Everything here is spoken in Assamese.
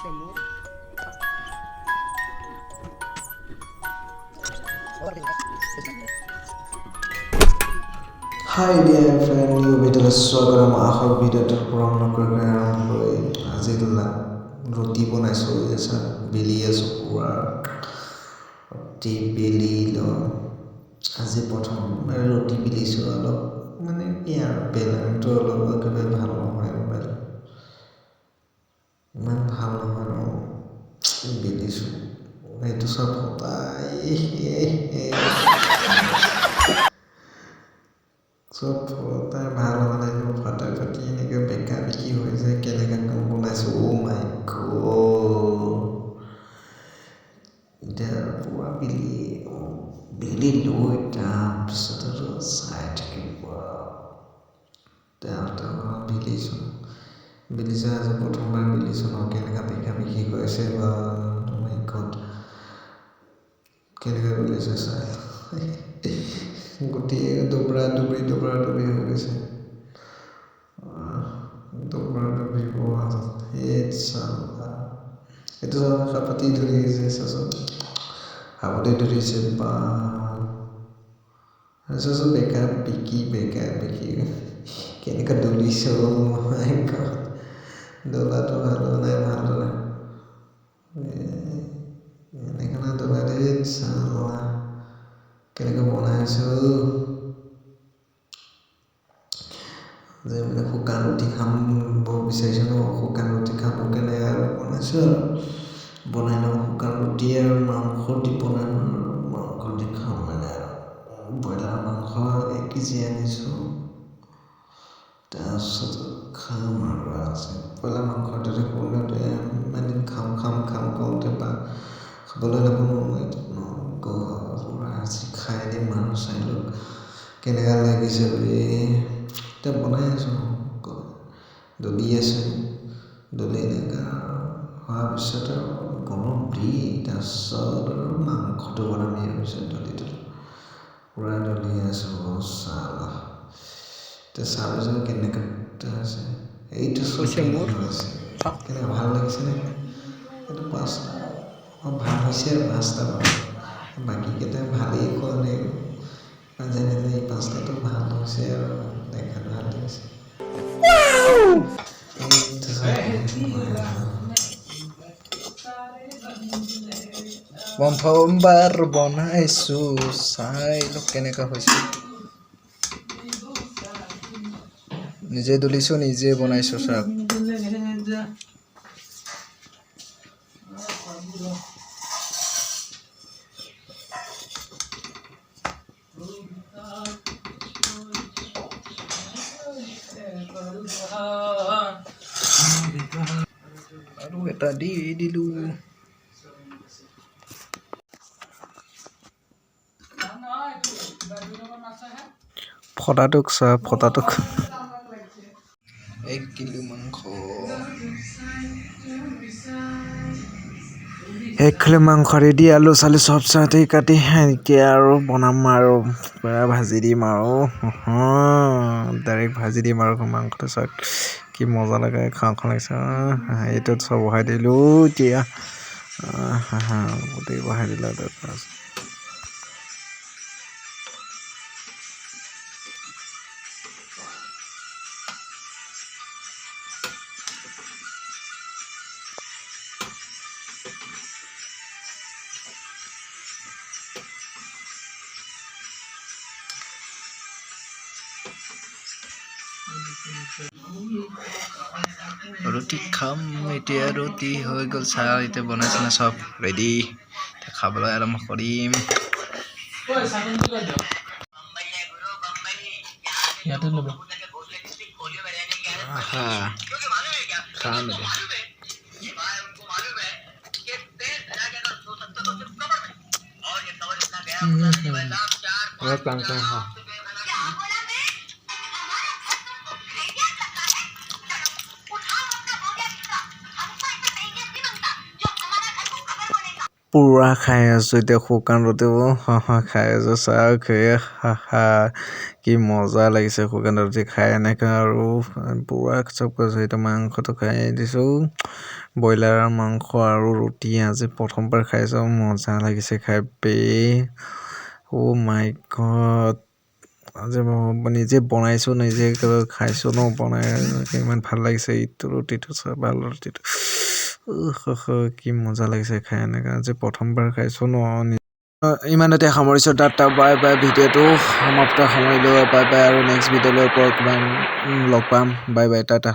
হৈছে মোৰ। হাই ডিয়াৰ ফ্ৰেণ্ড, নিউ ভিডিঅ'লৈ স্বাগতম। আহক, ভিডিঅ'টোৰ পৰম নকৰাকৈ আৰম্ভ কৰি আজি ৰুটি বনাইছোঁ। চাওক, বেলি আছোঁ, পূৰা ৰুটি বেলি লওঁ। আজি প্ৰথম ৰুটি বেলিছোঁ। অলপ মানে কি আৰু, বেলনটো অলপ একেবাৰে ভাল নহয়, মোবাইল ইমান ভাল নহয় ন। বেলিছোঁ, সেইটো চব ফটাই, চব ফটাই ভাল হোৱা নাই, ফাটাই ফাটি এনেকৈ বেকা বেকি হৈ যায়। কেনেকৈ বনাইছোঁ, অ' মাই গড! এতিয়া পূৰা বেলি বেলি লৈ তাৰপিছত আৰু চাই থাকিব। বেলিছোঁ বেলিছোঁ, আজি প্ৰথমবাৰ বেলিছোঁ ন। কেনেকুৱা বেকা বেকি হৈছে বা, মাই গড! কেনেকৈ বেলিছোঁ চাই, গোটেই দবৰা দবৰি দবৰা দবৰি হৈ গৈছে। দবৰা দবৰি সেই চালা, এইটো সাপতি ধৰি গৈছে, চাচোন, সাপতি ধৰিছে বা। চাচোন, বেকা বিকি বেকা বিকি কেনেকুৱা দলিছে। মাই গড! দলাটো ভাল হোৱা নাই ভালদৰে, এনেকৈ দলাই দেই। চালা, কেনেকৈ বনাই আছোঁ যে, মানে শুকান ৰুটি খাম বিচাৰিছোঁ ন। শুকান ৰুটি খাব কাৰণে আৰু বনাইছোঁ আৰু বনাই লওঁ শুকান ৰুটি আৰু মাংস দি বনাম আৰু মাংস দি খাম। মানে আৰু ব্ৰইলাৰ মাংস 1 কেজি আনিছোঁ, তাৰপিছত খাম আৰু আজি ব্ৰইলাৰ মাংসটো। কৰোঁতে ইমান দিন খাম খাম খাম কৰোঁতে বা খাবলৈ নাপালোঁ পূৰা। আজি খাই দিম আৰু চাই লওক কেনেকুৱা লাগিছে বুলি। এতিয়া বনাই আছোঁ, দলি আছে, দলি এনেকুৱা হোৱাৰ পিছত আৰু গৰম দি তাৰপিছত আৰু মাংসটো বনাম। ইয়াৰ পিছত দলিটো পূৰা দলি আছোঁ। চালা, এতিয়া চাবচোন কেনেকুৱা হৈছে এইটো। চব হৈছে মোৰ। কেনেকুৱা হৈছে, কেনেকুৱা ভাল লাগিছেনে? এইটো পাঁচটা ভাল হৈছে আৰু পাঁচটা বাৰু, বাকীকেইটা ভালেই কোৱা নাই। যেনে তেনে এই পাঁচটাটো ভাল হৈছে আৰু দেখাত ভাল লাগিছে। এইটো চাওক। প্ৰথমবাৰ বনাইছো, চাই লওক কেনেকুৱা হৈছে। নিজে দলিছো, নিজে বনাইছো, চাওক। আৰু এটা দি দিলো। ফটাটোক চা, ফটাটোক। 1 কিলো মাংস। 1 কিলো মাংস ৰেডি। আলু চালু চব চাটি কাটি এতিয়া আৰু বনাম আৰু পূৰা ভাজি দিম আৰু ডাইৰেক্ট ভাজি দিম। আৰু মাংসটো চাওক, কি মজা লাগে, খাওঁ খাওঁ লাগিছে। এইটোত চব বহাই দিলোঁ এতিয়া, গোটেই বহাই দিলোঁ। তাৰপাছত ৰুটি খাম এতিয়া। ৰুটি হৈ গ'ল, চাহ এতিয়া বনাইছে না, চব ৰেডি, খাবলৈ আৰম্ভ কৰিম। ইয়াতে ল'ব। আহা, খাম এতিয়া। অলপ টান টান খা। পূৰা খাই আছোঁ এতিয়া শুকান ৰুটি, খাই আছোঁ, চাওক। হা হা, কি মজা লাগিছে শুকান ৰুটি খাই এনেকৈ। আৰু পূৰা চব কৈছোঁ, এতিয়া মাংসটো খাই দিছোঁ। ব্ৰইলাৰৰ মাংস আৰু ৰুটি আজি প্ৰথমবাৰ খাইছোঁ, মজা লাগিছে খাই বে। অ' মাই গড, আজি মই নিজে বনাইছোঁ, নিজে খাইছোঁ ন বনাই, ইমান ভাল লাগিছে। ইটো ৰুটিটো চাই ভাল, ৰুটিটো কি মজা লাগিছে খাই এনেকৈ। আজি প্ৰথমবাৰ খাইছোঁ ন। ইমানতে সামৰিছোঁ, টাটা বাই বাই। ভিডিঅ'টো সমাপ্ত সামৰিলোঁ, বাই বাই। আৰু নেক্সট ভিডিঅ'লৈ কিমান লগ পাম। Bye bye, tata.